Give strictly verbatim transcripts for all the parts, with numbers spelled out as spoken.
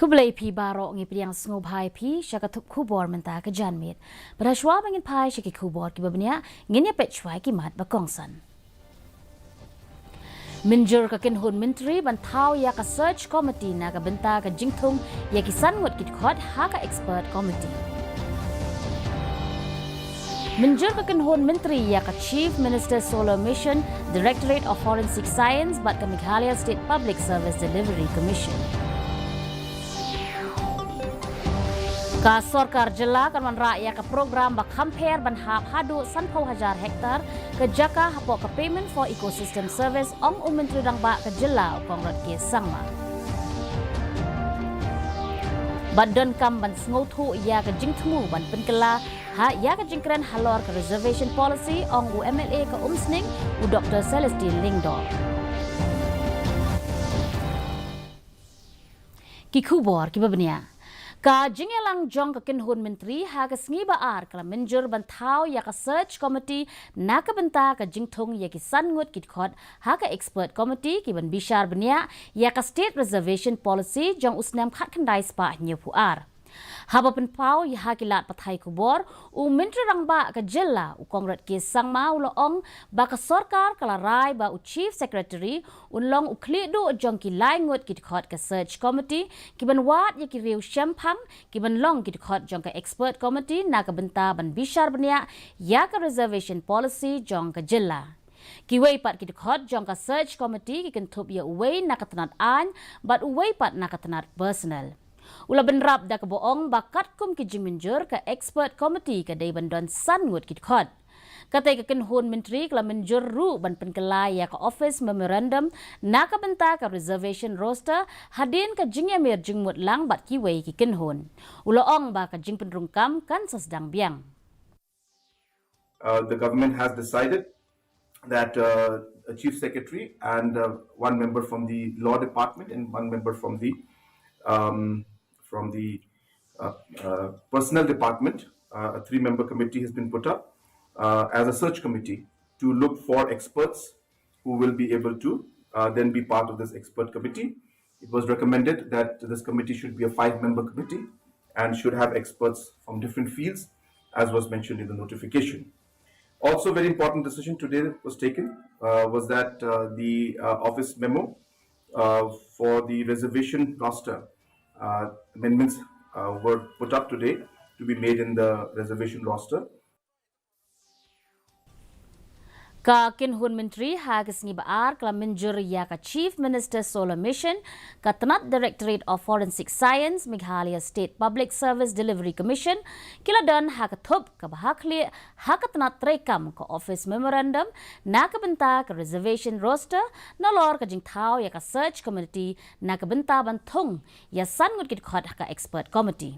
Khublei phi baroh, ngi pdiang sngewbha ïa phi sha ka thup khubor mynta ka janmiet. Bad hashwa ba ngin phai sha ki khubor kiba bniah, ngin ïa peit shwa ïa ki mat ba kongsan. Mynjur ka kynhun myntri ban thaw ïa ka search committee na ka bynta ka jingthung ïa ki san ngut ki dkhot ha ka expert committee. Mynjur ka kynhun myntri ïa ka Chief Minister Solar Mission, Directorate of Forensic Science bad ka Meghalaya State Public Service Delivery Commission. Ka sorkar jylla kan wanrah ïa ka program ba kham pher ban hap haduh sanphew hajar hektar ka jaka hapoh ka Payment for Ecosystem Service, ong u Myntri Rangbah ka jylla u Conrad K Sangma. Bad donkam ban sngewthuh ïa ka jingthmu ban pynkylla ha ïa ka jingkren halor ka reservation policy, ong u M L A ka Umsning u Doktor Celestine Lyngdoh. Ki khubor kiba bniah. Ka jingïalang jong ka kynhun myntri ha ka sngi ba ar ka la mynjur ban thaw ïa ka search committee na ka bynta ka jingthung ïa ki san ngut ki dkhot ha ka expert committee ki ban bishar bniah ïa ka state reservation policy jong u snem khatkhyndai spah hynñiewphew ar. Haba pynpaw ïa ha ki lad pathai khubor, u Myntri Rangbah ka jylla u Conrad K Sangma u la ong ba ka sorkar ka la rai ba u Chief Secretary un long u khlieh duh jong ki lai ngut ki dkhot ka search committee ki ban wad ïa ki riew shemphang ki ban long ki dkhot jong ka expert committee na ka bynta ban bishar bniah ïa ka reservation policy jong ka jylla. Kiwei pat ki dkhot jong ka search committee ki kynthup ïa uwei na ka tnat aiñ bad uwei pat na ka tnat personal. U la bynrap da kaba ong ba katkum ki jingmynjur, ka expert committee ka dei ban don san ngut ki dkhot. Katei ka kynhun myntri ka la mynjur ruh ban pynkylla ïa ka office memorandum na ka bynta ka reservation roster hadien ka jingïamir jingmut lang bad kiwei ki kynhun. U la ong ba ka jingpynrung kam kan sa sdang biang. Uh, the government has decided that uh, a chief secretary and uh, one member from the law department and one member from the um, from the uh, uh, personnel department, uh, a three-member committee has been put up uh, as a search committee to look for experts who will be able to uh, then be part of this expert committee. It was recommended that this committee should be a five-member committee and should have experts from different fields, as was mentioned in the notification. Also, a very important decision today was taken uh, was that uh, the uh, office memo uh, for the reservation roster uh, amendments uh, were put up today to be made in the reservation roster. Ka kynhun myntri ha ka sngi ba ar ka la mynjur ïa ka Chief Minister Solar Mission, ka tnat Directorate of Forensic Science, Meghalaya State Public Service Delivery Commission, ki la don ha ka thup kaba ha khlieh ha ka tnat treikam ka office memorandum na ka bynta ka reservation roster nalor ka jingthaw ïa ka search committee na ka bynta ban thung ïa san ngut ki dkhot ha ka expert committee.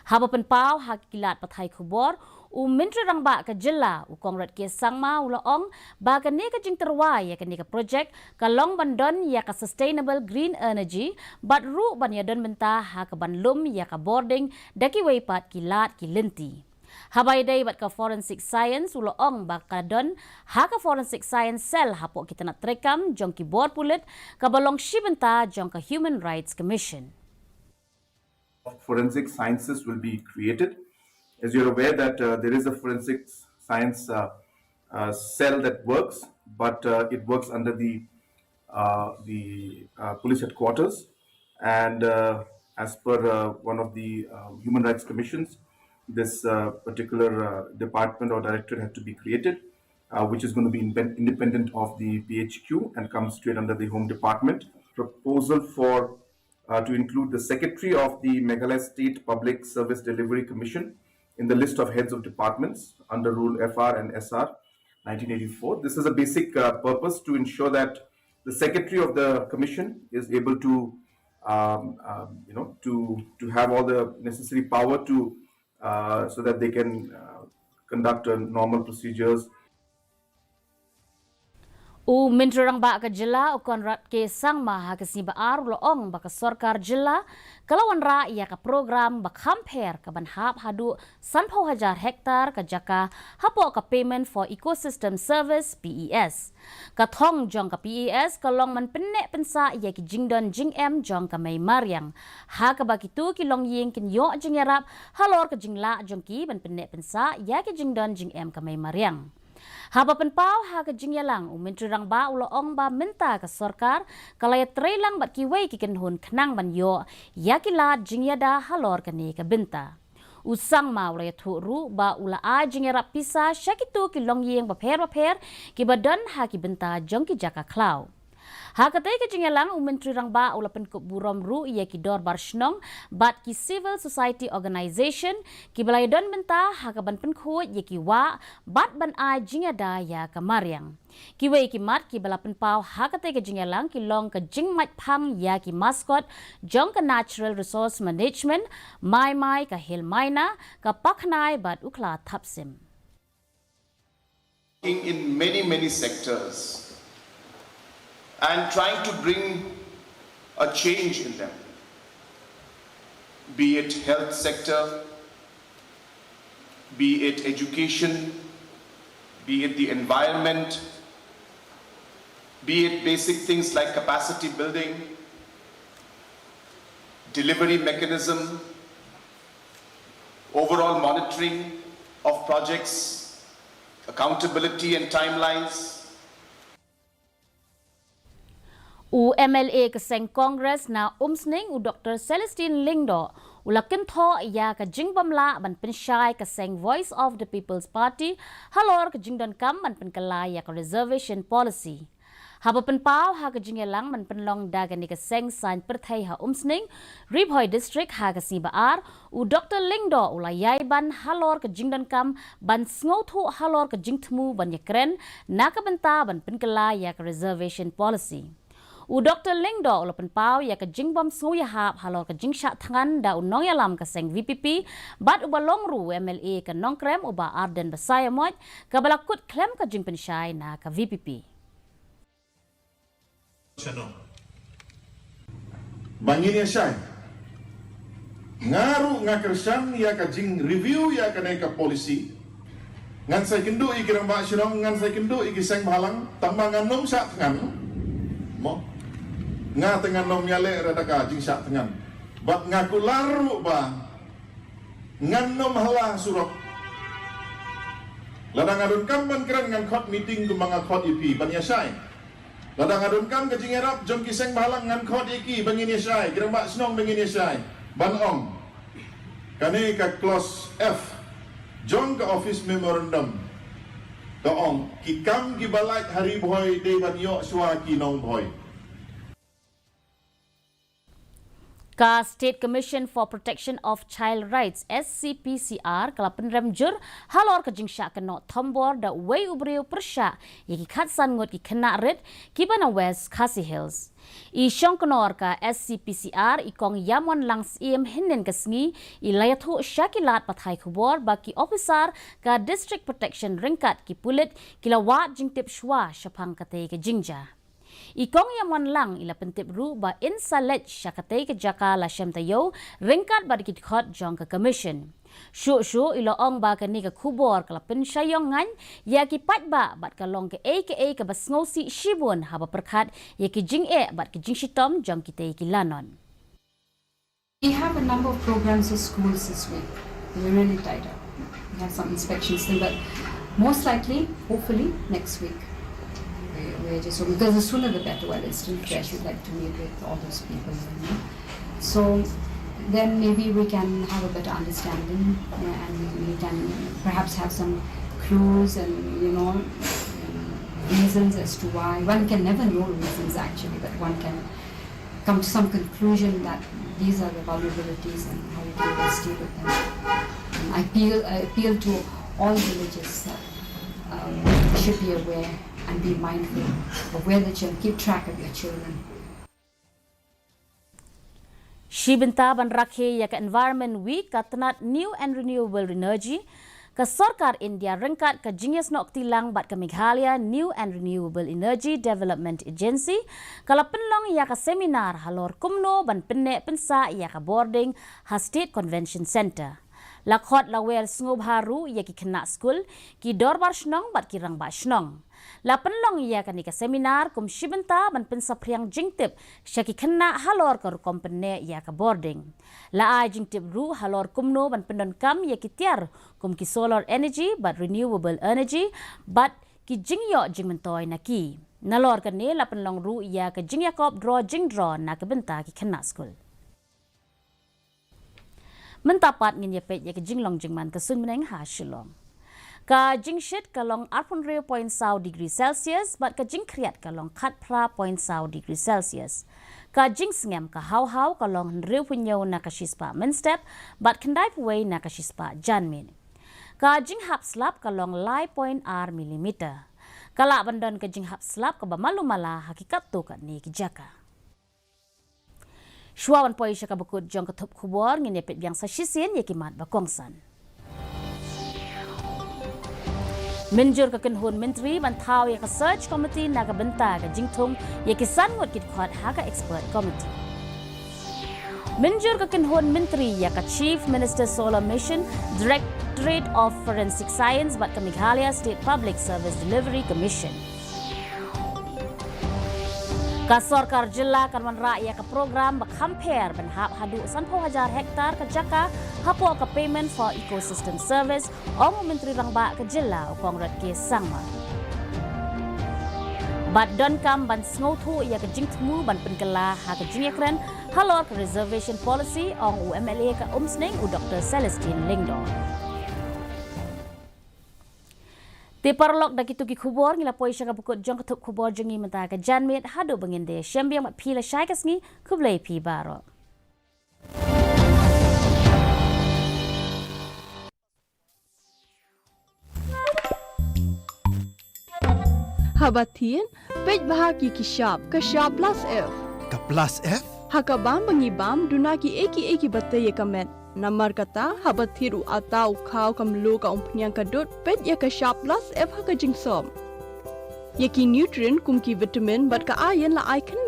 Haba pynpaw ha ki lad pathai khubor, u Myntri Rangbah ka jylla u Conrad K Sangma u la ong ba kane ka jingtyrwa ïa kane ka project ka long ban don ïa ka sustainable green energy bad ruh ban ïadon bynta ha ka ban lum ïa ka bording da kiwei pat ki lad ki lynti. Haba ïadei bad ka forensic science u la ong ba ka don ha ka forensic science cell hapoh ki tnat treikam jong ki bor pulit kaba long shi bynta jong ka Human Rights Commission. Forensic sciences will be created. As you're aware that uh, there is a forensic science uh, uh, cell that works, but uh, it works under the uh, the uh, police headquarters. And uh, as per uh, one of the uh, human rights commissions, this uh, particular uh, department or directorate had to be created, uh, which is going to be inpen- independent of the P H Q and comes straight under the Home Department. Proposal for uh, to include the secretary of the Meghalaya State Public Service Delivery Commission in the list of heads of departments under Rule F R and S R nineteen eighty-four. This is a basic uh, purpose to ensure that the secretary of the commission is able to, um, um, you know, to to have all the necessary power to uh, so that they can uh, conduct uh, normal procedures. U Myntri Rangbah ka jylla u Conrad K Sangma ha ka sngi ba ar u la ong ba ka sorkar jylla ka la wanrah ïa ka program ba kham pher ka ban hap haduh sanphew hajar hektar ka jaka hapoh ka Payment for Ecosystem Service, P E S. Ka thong jong ka P E S ka long ban pynneh pynsah ïa ki jingdon jingem jong ka mei mariang, ha kaba kito ki longïing kin ïoh jingïarap halor ka jinglah jong ki ban pynneh pynsah ïa ki jingdon jingem ka mei mariang. Haba pynpaw ha ka jingïalang, u Myntri Rangbah u la ong ba mynta ka sorkar ka la ïatreilang bad kiwei ki kynhun khnang ban ïoh ïa ki lad jingïada halor kane ka bynta. U Sangma u la ïathuh ruh ba u la ai jingïarap pisa sha kito ki longïing bapher bapher kiba don ha ki bynta jong ki jaka khlaw. Ha katei ka jingïalang, u Myntri Rangbah u la pynkup burom ruh ïa ki dorbar shnong bad ki civil society organization kiba la ïadon bynta ha ka ban pynkhuid ïa ki wah bad ban ai jingïada ïa ka mariang. Kiwei ki mat kiba la pynpaw ha katei ka jingïalang ki long ka jingmait phang ïa ki mascot jong ka Natural Resource Management, Mai Mai, ka Hill Myna, ka Paknai bad u Khlathapsim. In many, many sectors and trying to bring a change in them, be it health sector, be it education, be it the environment, be it basic things like capacity building, delivery mechanism, overall monitoring of projects, accountability and timelines. U M L A ka seng Congress na Umsning, u Doctor Celestine Lyngdoh, u la kynthoh ïa ka jingbym lah ban pynshai ka seng Voice of the People's Party halor ka jingdonkam ban pynkylla ïa ka reservation policy. Haba pynpaw ha ka jingïalang ban pynlong da kane ka seng saiñ pyrthei ha Umsning, Ri Bhoi District, ha ka sngi ba ar, u Doctor Lyngdoh u la ïai ban halor ka jingdonkam ban sngewthuh halor ka jingthmu ban ïakren na ka bynta ban pynkylla ïa ka reservation policy. U Doctor Lyngdoh u la pynpaw ïa ka jingbym sngewïahap halor ka jingshah thngan da u nongïalam ka seng V P P bad uba long ruh u M L A ka Nongkrem, u Bah Ardent Basaiawmoit, kaba la kut khlem ka jingpynshai na ka V P P. Ba ngin ïa shai. Nga ruh nga kyrshan ïa ka jing review ïa kane ka policy. Ngan sa ïakynduh ïa ki rangbah shnong, ngan sa ïakynduh ïa ki seng bhalang, tang ba ngan ym shah thngan. Mo. Nga te ngan ym ïaleh re da ka jingshah thngan. Bad nga kular ruh ba ngan ym hala surok. Lada nga donkam ban kren ngan khot meeting kumba nga khot ïa phi ban ïa shai. Lada nga donkam ka jingïarap jong ki seng bhalang ngan khot ïa ki ba ngin ïa shai, ki rangbah shnong ba ngin ïa shai. Ban ong. Kane ka clause F jong ka office memorandum ka ong ki kam kiba lait ha Ri Bhoi dei ban ïoh shuwa ki nong Bhoi. Ka State Commission for Protection of Child Rights, S C P C R, ka la pynrem jur halor ka jingshah kynnoh thombor da uwei u briew pyrshah ïa ki khatsan ngut ki khynnah rit kiba na West Khasi Hills. I shongknor ka S C P C R, i Kong Ïamon Lang Syiem, hynnin ka sngi i la ïathuh sha ki lad pathai khubor ba ki ophisar ka District Protection ryngkat ki pulit ki la wad jingtip shuwa shaphang katei ka jingjia. I Kong Ïamon Lang i la pyntip ruh ba in sa leit sha katei ka jaka la shem taïew ryngkat bad ki dkhot jong ka Commission. Shuh shuh i la ong ba kane ka khubor ka la pynshai ïong ngaiñ ïa ki paidbah bad ka long kaei kaei kaba sngewsih shibun haba pyrkhat ïa ki jingeh bad ki jingshitom jong kitei ki lanot. We have a number of programs for schools this week. We're really tied up. We have some inspections thing, but most likely, hopefully, next week. We, we're just hoping, because the sooner the better while it's still fresh. We'd like to meet with all those people. You know? So then maybe we can have a better understanding, yeah, and we can perhaps have some clues and, you know, reasons as to why. One can never know reasons actually, but one can come to some conclusion that these are the vulnerabilities and how we can best deal with them. And I appeal, I appeal to all villages that um, should be aware and be mindful of where the children, keep track of your children. Shi bynta ban rakhe ïa ka Environment Week, ka tnat New and Renewable Energy Ka sorkar India ryngkat ka jingïasnoh kti lang bad ka Meghalaya New and Renewable Energy Development Agency ka la pynlong ïa ka seminar halor kumno ban pynneh pynsah ïa ka bording ha State Convention Centre. La khot la wer sngewbha ruh ïa ki khynnah skul, ki dorbar shnong bad ki rangbah shnong. La pynlong ïa kane ka seminar kum shi bynta ban pynsaphriang jingtip sha ki khynnah halor ka rukom pynneh ïa ka bording. La ai jingtip ruh halor kumno ban pyndonkam ïa ki tiar kum ki solar energy bad renewable energy bad ki jingïoh jingmyntoi na ki. Nalor kane la pynlong ruh ïa ka jingïakop draw jingdro na ka bynta ki khynnah skul. Mynta pat ngin ïa peit ïa ka jinglong jingman ka suiñ bneng ha Shillong. Ka jingshit ka long arphew hynriew point saw degree Celsius bad ka jingkhriat ka long khatphra point saw degree Celsius. Ka jingsngem ka haw haw ka long hynriewphew hynñiew na ka shispah mynstep bad khyndaiphew wei na ka shispah janmiet. Ka jinghap slap ka long lai point ar millimeter. Ka lah ban don ka jinghap slap kaba malu mala ha ki katto katne ki jaka. Shuwa ban poi sha kaba kut jong ka thup khubor, ngin ïa peit biang sa shisien ïa ki mat ba kongsan. Mynjur ka kynhun myntri ban thaw ïa ka search committee na ka bynta ka jingthung ïa ki san ngut ki dkhot ha ka expert committee. Mynjur ka kynhun myntri ïa ka Chief Minister Solar Mission, Directorate of Forensic Science bad ka Meghalaya State Public Service Delivery Commission. Ka sorkar jylla kan wanrah ïa ka program ba kham pher ban hap haduh sanphew hajar hektar ka jaka hapoh ka Payment for Ecosystem Service, ong u Myntri Rangbah ka jylla u Conrad K Sangma. Bad donkam ban sngewthuh ïa ka jingthmu ban pynkylla ha ka jingïakren halor ka reservation policy, ong u M L A ka Umsning u Doktor Celestine Lyngdoh. Te paralok, da kito ki khubor ngi la poi sha kaba kut jong ka thup khubor jong ngi mynta ka janmiet. Haduh ba ngin da shem biang bad phi lashai ka sngi, khublei phi baroh. Haba thied, peit bha ki ki shap, ka shap plus F. Ka plus F? Ha ka bam ba ngi bam, duna kiei kiei kiba tei ïa ka met. Namar kata, haba thied u atta u khaw ka mluh ka umphniang ka dud, peit ïa ka shap plus F ha ka jingsop. Ïa ki nutrient kum ki vitamin bad ka iron la ai khyndiat